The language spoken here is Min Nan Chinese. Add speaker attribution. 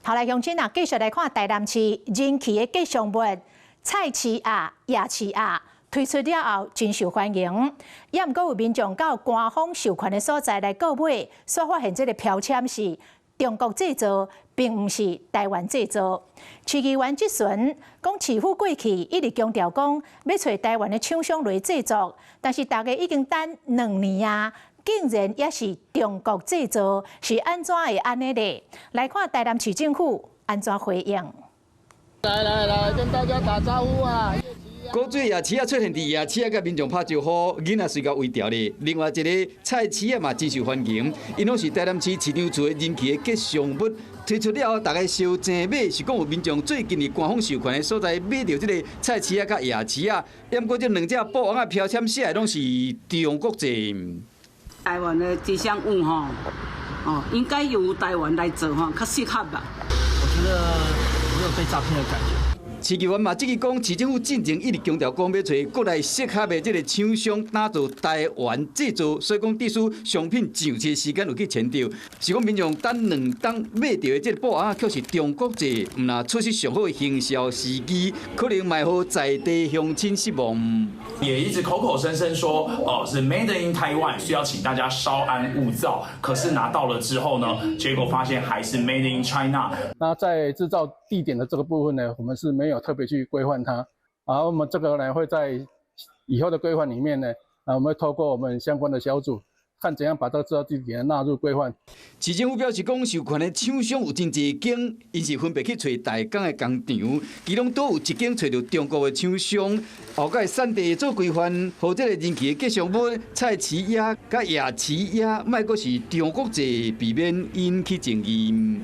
Speaker 1: 好來，鄉親啊，繼續來看台南市人氣的吉祥物菜市仔、夜市仔推出了後，真受歡迎。也毋過有民眾到官方授權的所在來購買，煞發現這个標籤是中國製造，並毋是台灣製造。市議員質詢講，市府過去一直強調講欲揣台灣的廠商來製作，但是大家已經等2年啊，竟然猶是中國製造，是按怎會按呢咧？來看台南市政府按怎回應。
Speaker 2: 來來來，跟大家打招呼啊！
Speaker 3: 古水夜市仔出現佇夜市仔，共民眾拍招呼，囡仔隨共圍牢咧。另外一个菜市仔嘛真受歡迎，𪜶攏是台南市市場厝的人氣的吉祥物。推出了後，大家相爭買，是講有民眾最近佇官方授權的所在買著這个菜市仔佮夜市仔，毋過這兩隻布尪仔標籤寫的攏是中國製。
Speaker 4: 台灣的吉祥物吼，哦，應該由台灣來做吼，較適合吧。
Speaker 5: 我覺得沒有被詐騙的感覺。
Speaker 3: 市議員嘛，質疑講，市政府進前一直強調講欲揣國內適合的這个廠商打造台灣製造，所以講必須商品上市時間有去簽著。是講民眾等2冬買著的這个布尪仔卻是中國製，毋若錯失上好的行銷時機，可能嘛會予在地鄉親失望。
Speaker 6: 也一直口口聲聲說，哦，是 Made in Taiwan，需要請大家稍安勿躁。可是拿到了之後呢，結果發現還是 Made in China。
Speaker 7: 那在製造地點的這個部分呢，我們是沒有特別去規範它，而我們這個呢會在以後的規範裡面呢，啊，我們會透過我們相關的小組，看怎樣把這個製造地點納入規範。
Speaker 3: 市政府表示講，授權的廠商有真濟間，𪜶是分別去揣大港的工廠，其中都有一間揣著中國的廠商，後蓋產地做規範，予這个人氣的吉祥物菜市仔佮夜市仔，莫閣是中國製，避免引起爭議。